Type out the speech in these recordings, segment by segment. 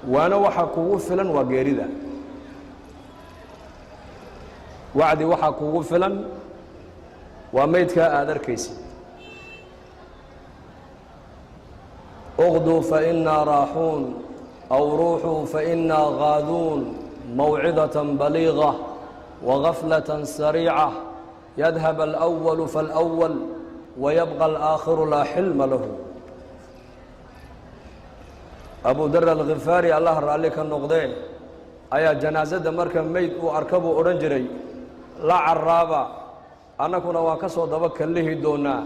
Waana waxaa kugu filan waa geerida. Wacdi waxaa kugu filan waa meydkaa aada arkaysid. Uqduu fainaa raaxuun aw ruuxuu fainaa gaaduun, mawcidaة baliiغة wagaflaة sariica, yadhab alأwalu faاlأwal wayabqa alآakhiru laa xilma lahu. Abu dar Alkhifaari, Allah raalli ka noqdee, ayaa janaasada marka meyd uu arka buu odhan jiray: "La carraaba, annakuna waan ka soo daba kallihi doonaa,"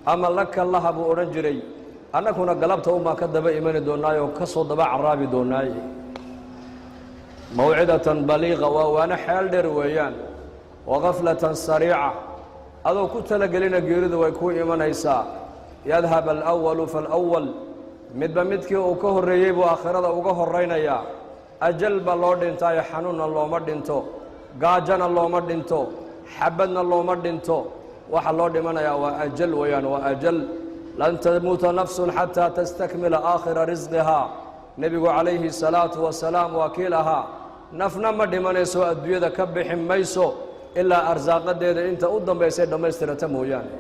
ama "la kallaha," buu odhan jiray, "annakuna galabta un baan ka daba imani doonaayoo ka soo daba carraabi doonaaye." Mawcidatan baliiqa waa waano xeel dheer weeyaan. Wagaflatan sariica, adoo ku talagelina geeridu way ku imanaysaa. Yadhab alأwalu faاlأwal, midba midkii uu ka horreeyey buu aakhirada uga horraynayaa. Ajal ba loo dhintaayo, xanuunna looma dhinto, gaajana looma dhinto, xabadna looma dhinto. Waxa loo dhimanayaa waa ajal weeyaan, waa ajal. Lan tamuuta nafsun xataa tastakmila aakhira risqihaa. Nebigu calayhi salaatu wasalaam waa kii lahaa: "Nafna ma dhimanayso, adduunyada ka bixi mayso, ilaa arsaaqadeeda inta u dambaysay dhammaystirata mooyaane."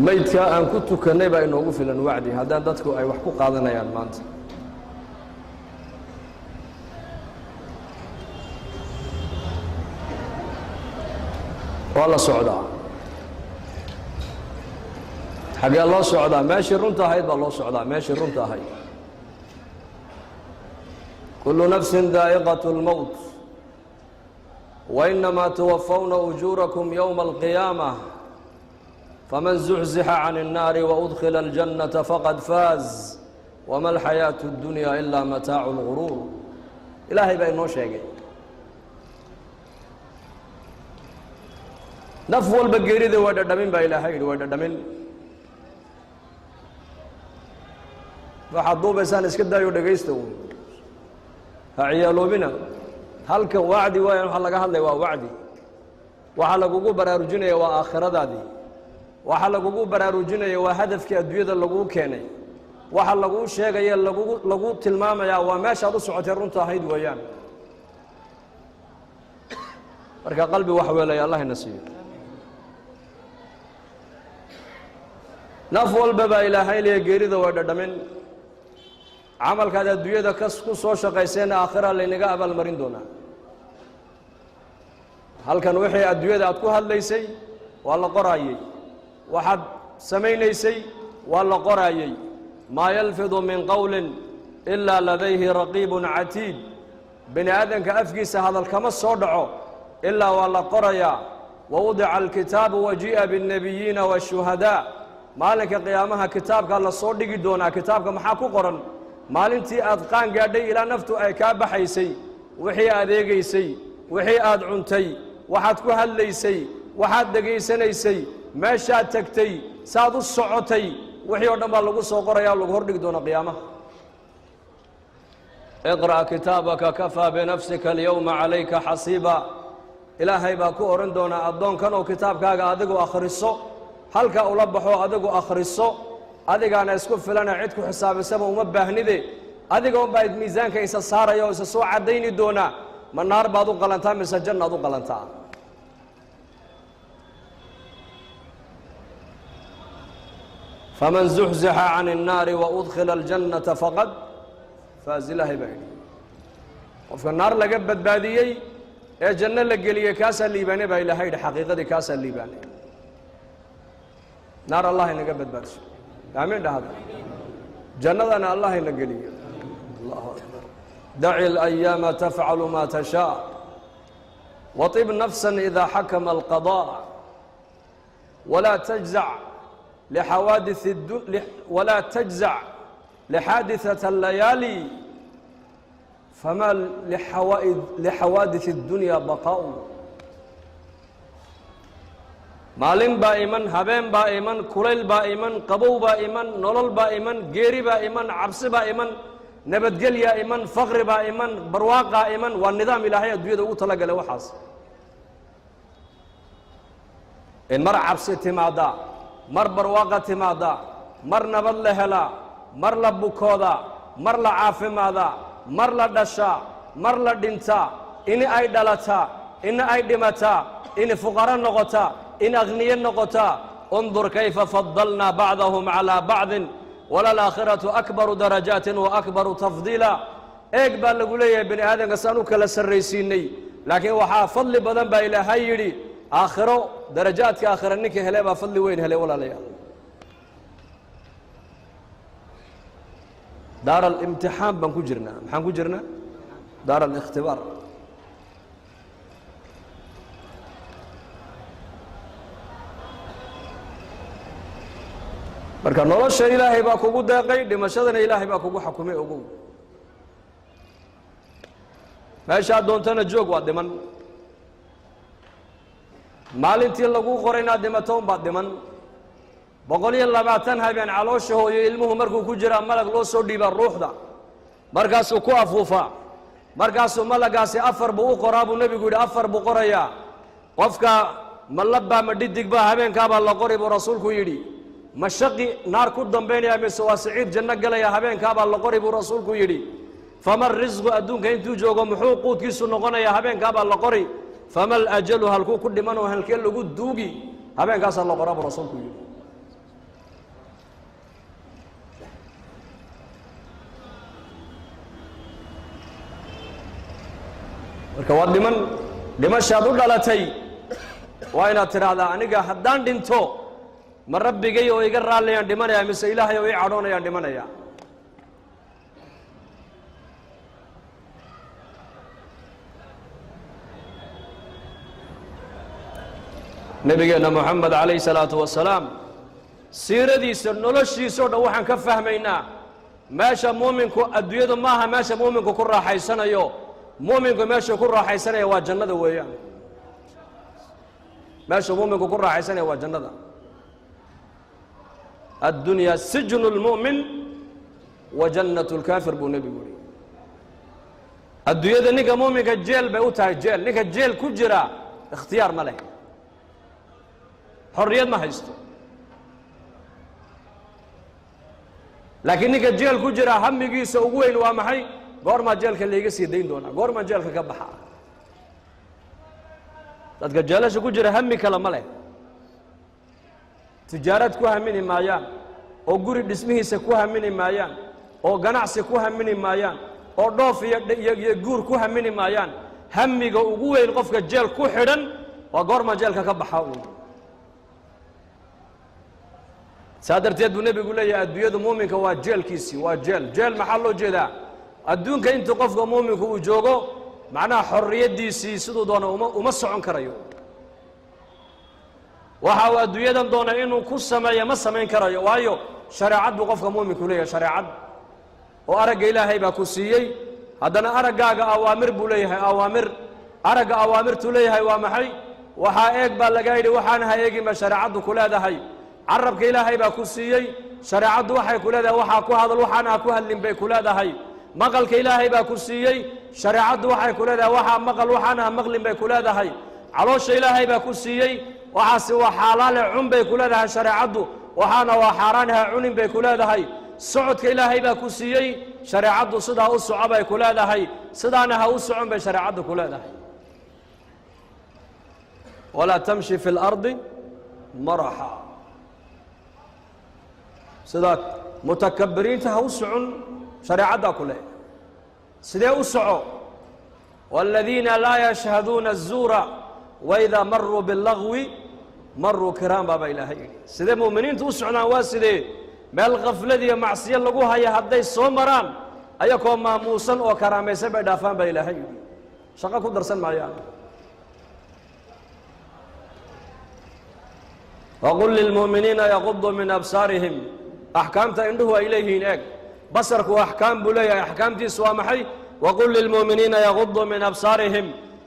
Maydka aan ku tukannay baa inoogu filan wacdi, haddaan dadku ay wax ku qaadanayaan maanta. Waa la socdaa. Xaggee loo socdaa? Meeshii runta ahayd baa loo socdaa, meeshii runta ahayd. Kullu nafsin daa'iqaة اlmowt wainamaa tuwafawna ujuurakum yowma alqiyaamة, faman zuxzixa can الnaari waudkhila اljannata faqad faaz, wama alxayaaةu اddunya ilaa mataacu اlguruur. Ilaahay baa inoo sheegay naf walba geerida waa dhadhamin baa Ilaahay yidhi, waa dhadhamin. Waxaad duubaysaan iska daayo, dhegaysta uun, ha ciyaaloobina. Halkan wacdi waayaan, waxa laga hadlaya waa wacdi. Waxaa lagugu baraarujinaya waa aakhiradaadii. Waxaa lagugu baraarujinaya waa hadafkii adduunyada laguu keenay. Waxa laguu sheegaya, lagu tilmaamayaa waa meeshaad u socotay runta ahayd weeyaan. Marka qalbi wax weelaya Allah ina siiyo. Naf walba baa Ilaahay leeya geerida waa dhadhamin. Camalkaad adduunyada ka ku soo shaqayseenna aakhira laynaga abaalmarin doonaa. Halkan wixii adduunyada aad ku hadlaysay waa la qoraayey, waxaad samaynaysay waa la qoraayey. Maa yalfidu min qowlin ilaa ladayhi raqiibun catiid. Bini aadamka afkiisa hadal kama soo dhaco ilaa waa la qorayaa. Wawudica alkitaabu wajii'a biاlnebiyiina waashuhadaa. Maalinka qiyaamaha kitaabkaa la soo dhigi doonaa. Kitaabka maxaa ku qoran? Maalintii aad qaan gaadhay ilaa naftu ay kaa baxaysay, wixii aad eegaysay, wixii aad cuntay, waxaad ku hadlaysay, waxaad dhegaysanaysay, meeshaad tagtay, saad u socotay, wixii oo dhan baa lagu soo qoraya, lagu hordhigi doona qiyaamaha. Iqra' kitaabaka kafaa binafsika alyowma calayka xasiiba. Ilaahay baa ku odhan doonaa addoonkan oo kitaabkaaga adigu akhriso, halka ula baxo adigu akhriso, adigaana isku filana, cid ku xisaabisaba uma baahnide. Adiga unbaa miisaanka isa saaraya oo isa soo caddayni doonaa: ma naar baad u qalantaa mise jannaad u qalantaa? Faman zuxzixa can الnaari waudkhila اljannata faqad faaz. Ilaahay baa yidhi: qofka naar laga badbaadiyey ee janno la geliyey, kaasaa liibaanay baa Ilahay yidhi. Xaqiiqadii kaasaa liibaanay. Naar Allah inaga badbaadiso, aamiin dhahda. Jannadana Allah ina geliyo. Allahu akbar. Daci اlayaama tafcalu ma tashaa waطib nafsa ida xakama alqaضاء, walaa tajzac lxawaadiث, walaa tajzac lxaadiثaة اllayaali, fama lixawaadiث اddunya baqaa'u. Maalin baa iman, habeen baa iman, kulayl baa iman, qabow baa iman, nolol baa iman, geeri baa iman, cabsi baa iman, nabadgelyaa iman, faqri baa iman, barwaaqaa iman. Waa nidaam Ilaahay adduunyada ugu talagalay waxaas. In mar cabsi timaaddaa, mar barwaaqa timaaddaa, mar nabad la helaa, mar la bukoodaa, mar la caafimaadaa, mar la dhashaa, mar la dhintaa, in ay dhalataa, in ay dhimataa, in fuqaro noqotaa, in akhniye noqotaa. Undur kayfa fadalnaa bacdahum calaa bacdin walalaakhiratu akbaru darajaatin wa akbaru tafdiila. Eeg baa lagu leeyahay bini aadamka saan u kala sarraysiinay, laakiin waxaa fadli badan baa Ilaahay yidhi aakhiro. Darajaadka aakhiro ninka hele baa fadli weyn helay. Walaalayaal, daar alimtixaan baan ku jirnaa. Maxaan ku jirnaa? Daar alikhtibaar. Marka nolosha Ilaahay baa kugu deeqay, dhimashadana Ilaahay baa kugu xakumay. Ogow, meeshaad doontana joog, waa dhiman. Maalintii laguu qoray inaad dhimato unbaad dhiman. 120 habeen caloosha hooyo ilmuhu markuu ku jiraa malag loo soo dhiibaa ruuxda, markaasuu ku afuufaa, markaasuu malagaasi afar buu u qoraa buu Nebigu yidhi. Afar buu qorayaa qofka: ma labbaa, ma dhidig baa, habeenkaabaa la qori buu Rasuulku yidhi. Ma shaqi naar ku dambaynaya mise waa siciid janno galaya, habeenkaabaa la qori buu Rasuulku yidhi. Fama risqu, adduunka intuu joogo muxuu quudkiisu noqonayaa, habeenkaabaa la qori. Fama alajalu, halkuu ku dhimanoo halkee lagu duugi, habeenkaasaa la qoraa buu Rasuulku yidhi. Marka waa dhiman, dhimashaad u dhalatay. Waa inaad tidhaahdaa: aniga haddaan dhinto, ma Rabbigay oo iga raallayaan dhimanaya mise Ilaahay oo ii cadhoonayaan dhimanaya? Nebigeenna Moxamed calayhi salaatu wasalaam siiradiisa, noloshiisa o dhan waxaan ka fahmaynaa meesha muuminku, adduunyadu maaha meesha muuminku ku raaxaysanayo. Muuminku meeshuu ku raaxaysanaya waa jannada weeyaan. Meesha muuminku ku raaxaysanaya waa jannada. Addunyaa sijnu اlmu'min wa jannat اlkaafir buu Nebigu yihi. Adduunyada ninka muuminka jeel bay u tahay, jeel. Ninka jeel ku jira ikhtiyaar ma leh, xorriyad ma haysto. Laakiin ninka jeel ku jira hamigiisa ugu weyn waa maxay? Goormaa jeelka layga sii dayn doonaa? Goormaa jeelka ka baxa? Dadka jeelasha ku jira hami kale ma leh. Tijaarad ku hamini maayaan, oo guri dhismihiisa ku hamini maayaan, oo ganacsi ku hamini maayaan, oo dhoof iyo guur ku hamini maayaan. Hamiga ugu weyn qofka jeel ku xidhan waa goormaa jeelka ka baxa uun. Saa darteed buu Nebigu leeyahay: adduunyadu muuminka waa jeelkiisii, waa jeel. Jeel maxaa loo jeedaa? Adduunka intuu qofka muuminku uu joogo, macnaha xorriyaddiisii siduu doono uma socon karayo. Waxa uu adduunyadan doona inuu ku sameeyo ma samayn karayo, waayo shareecad buu qofka muuminku leeyahay. Shareecad oo aragga Ilaahay baa ku siiyey, haddana araggaaga awaamir buu leeyahay. Awaamir aragga awaamirtuu leeyahay waa maxay? Waxaa eeg baa lagaa yidhi, waxaana ha eegin ba shareecaddu ku leedahay. Carabka Ilaahay baa ku siiyey, shareecaddu waxay ku leedahay waxaa ku hadal, waxaana ha ku hadlin bay ku leedahay. Maqalka Ilaahay baa ku siiyey, shareecaddu waxay ku leedahay waxaa maqal, waxaana ha maqlin bay ku leedahay. Caloosha Ilaahay baa ku siiyey, waxaasi waa xaalaale cun bay ku leedahay shareecaddu, waxaana waa xaaraan, ha cunin bay ku leedahay. Socodka Ilaahay baa ku siiyey, shareecaddu sidaa u soco bay ku leedahay, sidaana ha u socon bay shareecaddu ku leedahay. Walaa tamshi fi اlardi maraxa, sidaa mutakabiriinta ha u socon shareecaddaa ku leh. Sidee u soco? Wاladiina laa yashhaduuna الzuura waidaa maruu biاllagwi maruu kiraan baaba Ilaahay yidhi. Sidee mu'miniintu u socdaan? Waa sidee? Meel khafladiiyo macsiyo lagu haya hadday soo maraan, ayakoo maamuusan oo karaamaysan bay dhaafaan baa Ilaahay yidhi. Shaqo ku darsan maayaan. Waqul lilmu'miniina yaquduu min absaarihim. Axkaamta indhuhu ay leeyihiin eeg. Basarku axkaam buu leeyahay. Axkaamtiisu waa maxay? Waqul lilmu'miniina yaquduu min absaarihim.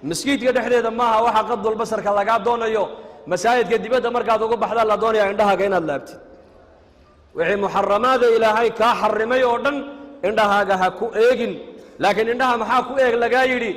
Maskiidka dhexdeeda maaha waxa qadul basarka lagaa doonayo. Masaajidka dibadda markaad uga baxdaa la doonaya indhahaaga inaad laabtid. Wixii muxaramaada Ilaahay kaa xarimay oo dhan indhahaaga ha ku eegin. Laakiin indhaha maxaa ku eeg lagaa yidhi?